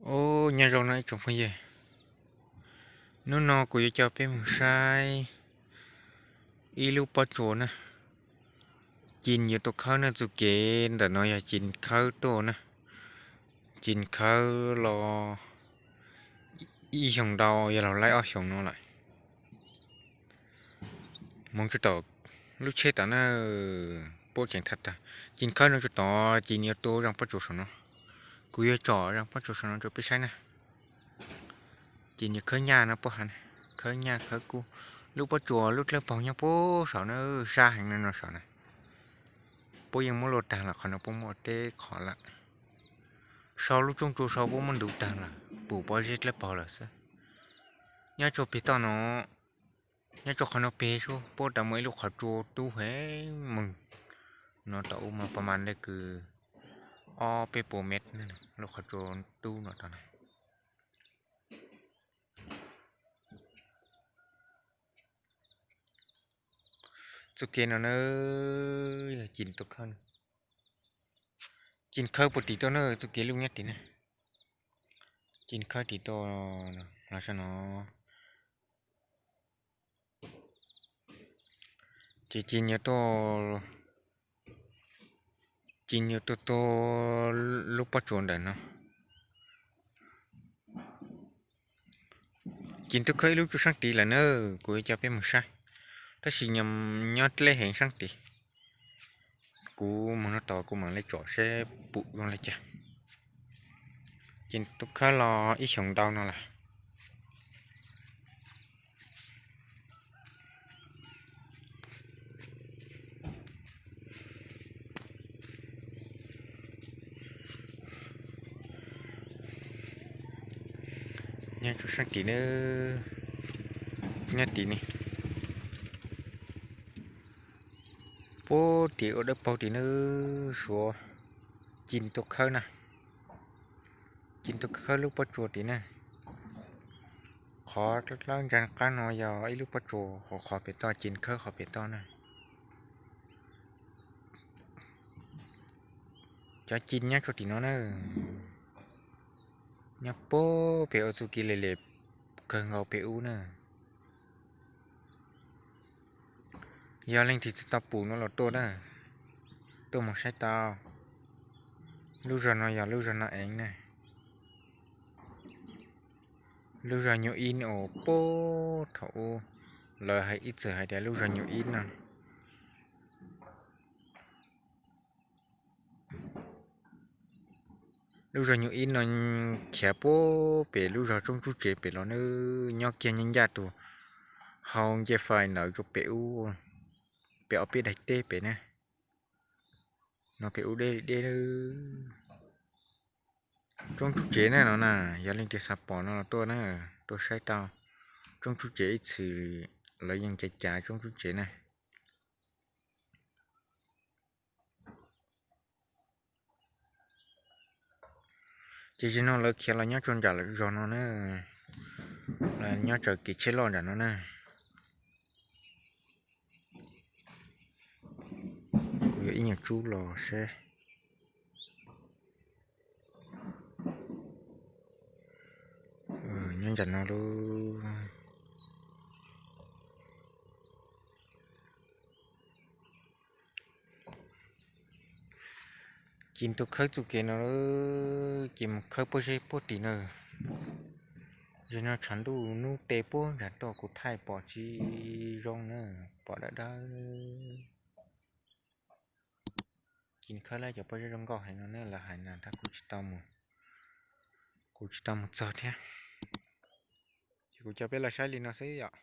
Ub, nyob zoo no ib tsoom phooj ywg, hnub no kuv yuav coj peb mus saib ib lub pob tsuas na. Ci yuav tuaj khawb na, txuj kev ntawm no yog ci khawb tuaj na. Ci khawb los ib xyoos ntau, yog los laib ob xyoos no lawm. Mus tsuj tom lub tsheb tom na, puab tseem thaj tag. Ci khawb no tsuj tom, ci yuav tua zaj pob tsuas saum no. Kuv yuav tsom zaj pob tsuas saum no rau peb saib na. Ci yuav khawb nyaj no puab has, khawb nyaj khawb kub. Lub pob tsuas lub dlawb paug nyob puag saum na, sab heev no saum na. Puab yeej muab luaj tag lawm, qhov no puab muaj teb qhov lawm. Sau lub tsoob tsua sau puab muab ntuv tag lawm, pum pob zeb dlawb paug lawm xwb. Nyob tsuj peg toj no, nyob tsuj qhov no peg sub puab rov muaj ib lub qhov tsua tub heev mog. No tom ub mas pab mas ntej kws ob peb puas mev, lub qhov tsua tub no tom na. Txuj kev no na, yog ci tuaj khawb na. Ci khawb puag tim tuaj na, txuj kev luj nyob tim na. Ci khawb tim tuaj los sab no. Ces ci yuav tuaj, ci yuav tuaj tua lub pob tsuas ntawm no. Ci tuaj khawb ib lub tsuj sab tid lawm na, kuv yuav coj peb mus saib. Tab sis nyob dleb heev sab tid. Kuv mus no tos kuv mam li tsom seb pum zoo li cas. Ci tuaj khawb los ib xyoos ntau no lawm. Nyob tsuj sab tid na, nyob tim ne. Puag tim ua dawb paug tim na, suav ci tuaj khawb na. Ci tuaj khawb lub pob tsuas tim na. Qhov dlawb ntsa qab no yog ib lub pob tsuas, qhov pem toj ci khawb qhov pem toj na. Cov ci nyob tsuj tim no na, nyob puag pem ua txuj kev le le kawg nkaus pem ub na. Yog leej twg tsis tau pum no los tuaj na, tuaj mus saib tau. Lub zog no yog lub zog no eev na. Lub zog nyuj ib no puag thaum ub, lawv hais ib txwm hais tias lub zog nyuj ib no. Lub zog nyuj ib no khiav puag pem lub zog Tsoob Tsub Tsev pem los na, nyob kiag nyob ncaj tus hau ncej fais ntawd rau pem ub, pem ob peb daim teb pem na. No pem ub deb deb. Tsoob Tsub Tsev na no na, yog leej twg xav pom no los tuaj na, tuaj saib tau. Tsoob Tsub Tsev ib txhis lawv yeej cav cav Tsoob Tsub Tsev na. Ces zaum no lawv khiav los nyob tsuj nram zog no na, los nyob tsaws kev tsheb loj nram no na. Kuv yuav ib nyuag tsub los seb. Nyob nram no lauj. Ces tuaj khawb txuj kev no, ces mus khawb pob zeb puag tim na. Zaum no tshav ntuj nub tes puag nram tuaj kuv thaij pom tsis zoo na, pom dawb dawb. Ces khawb lawm cov pob zeb zoo nkauj heev no ne, lawv hais na tab kuv tsis tau mus, kuv tsis tau mus txog thiab. Ces kuv coj peb los saib li no xwb yom.